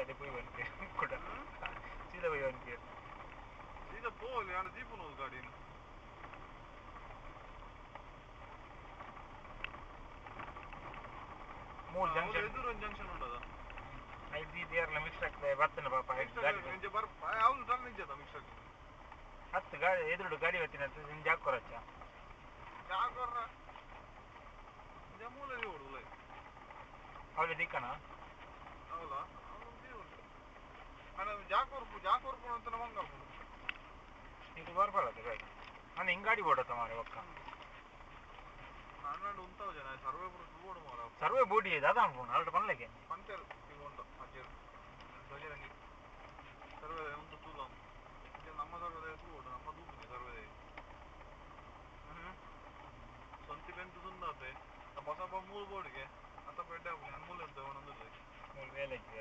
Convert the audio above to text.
ಅಡೆ ಪೋಯಿ ಪನ್ಪೆರ್ ಕುಡ ಸೀದಾ ಪೋಯಿ ಪನ್ಪೆರ್. ಸೀದಾ ಪೋವೊಲಿ ಆಂಡ ದೀಪುನ ಗಾಡಿನ್. ಮೂರು ಜಂಕ್ಷನ್. ಎದುರು ಒಂದು ಜಂಕ್ಷನ್ ಉಂಡದ. ಐದು ದೀದ್ ಏರ್ಲ ಮಿಕ್ಸ್ ಆಗ್ತದೆ ಬತ್ತನ ಪಾಪ ಗಾಡಿ. ಇಂಚ ಬರ್ ಅವ್ನು ಟರ್ನ್ ಇಜ್ಜದ ಮಿಕ್ಸ್ ಆಗಿ. ಹತ್ತು ಗಾಡಿ ಎದುರುಡು ಗಾಡಿ ಬತ್ತಿನ ಜಾಗ್ ಕೊರಚ್ಚ. ಜಾಗೊರ್ರ ಮೂಲೆ ದೀವೊಡು ಉಲಯಿ. ಅವಳೆ ದಿಕ್ಕನ. ಹೌದಾ, ಅವ್ನು ದೀವೊಡು ಆಂಡ ಜಾಕೊರ್ಪು ಜಾಕೊರ್ಪು ಅಂತ ಮಂಗ ಆಪುಂಡು. ಇದು ಬರ್ಬಾರದು ಗಾಡಿ ನಾನು ಹಿಂಗ್ ಗಾಡಿ ಬೋಡತ್ತ ಮಾರೆ ಒಕ್ಕ. ನಾನು ಉಂತಾವ್ ಜನ ಸರ್ವೆ ಪೂರ ತೂವೊಡು ಮಾರ. ಸರ್ವೆ ಬೋಡಿ ದಾದ ಅನ್ಪುಂಡು ಅಲ್ಟ ಪನ್ಲೆಗೆ. ಪಂತೆರ್ ಉಂಡು ಅಜ್ಜೆರ್ ಧ್ವಜರಂಗಿ ಸರ್ವೆ ಉಂದು ತೂಲ ನಮ್ಮ ಸರ್ವೆ ತೂವೊಡು ನಮ್ಮ ತೂಪುನಿ ಸರ್ವೆ. ಸೊಂತಿ ಬೆಂತು ತುಂದಾತೆ ಬಸಪ್ಪ ಮೂಲು ಬೋಡಿಗೆ ಅತ್ತ ಪೆಡ್ಡೆ ಆಪುನಿ ಮೂಲೆ ಅಂತ ಒಂದೊಂದು. ಮೂಲು ಬೇಲೆ ಇಜ್ಜಿ.